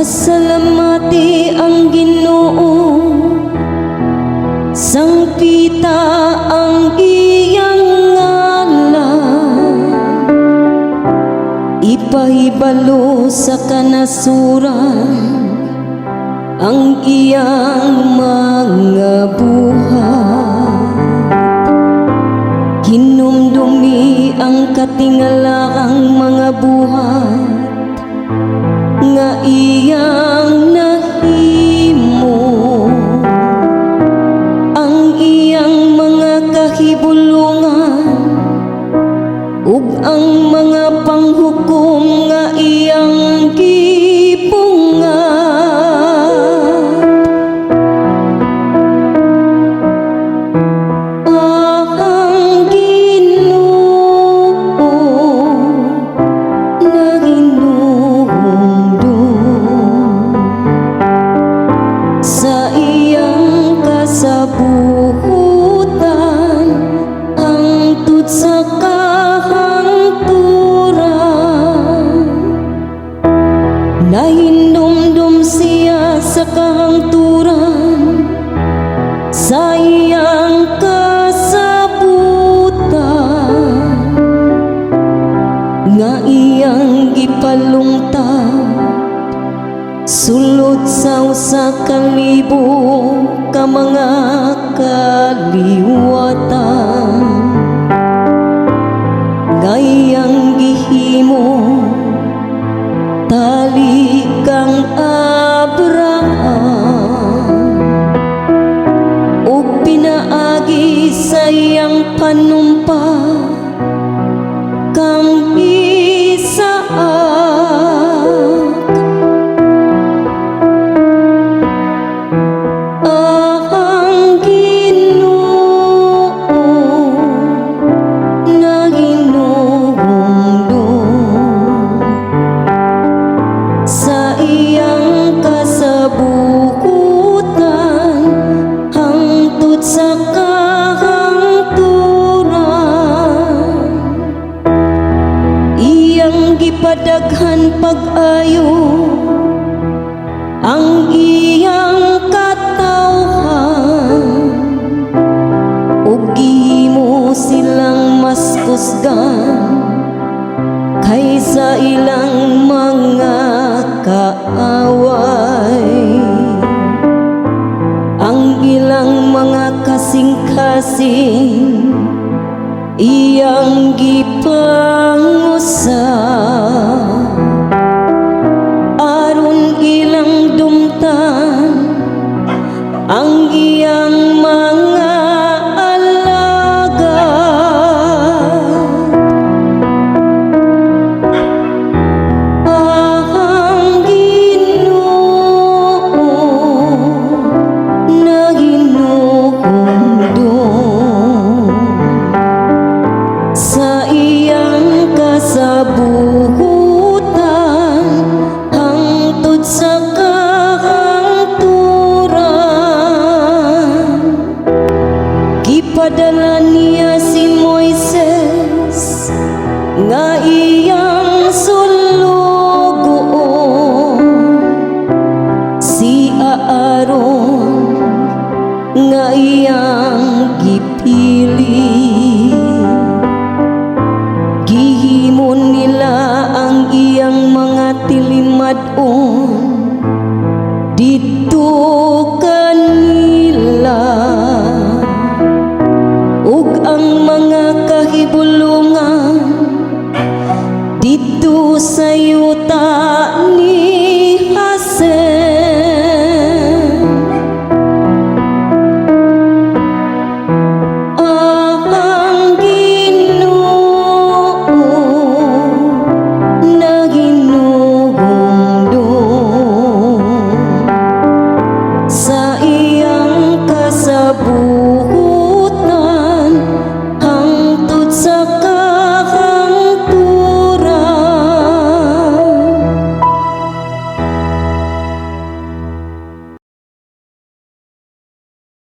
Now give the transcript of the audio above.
Pasalamati ang Ginoo, sangpita ang iyang ngalan. Ipahibalo sa kanasuran ang iyang mga buhat. Hinumdumi ang katingalakang mga buhat nga iyang nahimo, ang iyang mga kahibulungan ug ang mga panghukom nga iyang gibungat. Ang Ginoo naginumdum sa iyang kasabutan hangtod sa kahangturan. Nahinumdum siya sa kahangturan sa iyang kasabutan nga iyang gipalungtad sulod sa 1,000 ka mga kaliwatan, nga iyang gihimo tali kang Abraham ug pinaagi sa iyang panumpa kang Isaac. Ang Ginoo naginumdum sa iyang kasabutan hangtod sa kahangturan. Iyang gipadaghan pag-ayo ang iyang katawhan ug gihimo silang mas kusgan kaysa ilang mga kaaway. Ang ilang mga kasing-kasing iyang gipangusab aron ilang dumtan ang iyang mga alagad. Ang Ginoo naginumdum sa iyang kasabutan hangtod sa kahangturan. Gipadala niya si Moises nga iyang sulugoon, si Aaron nga iyang gipili. Gihimo nila ang iyang mga tilimad-on didto kanila ug ang mga kahibulungan didto sa yuta.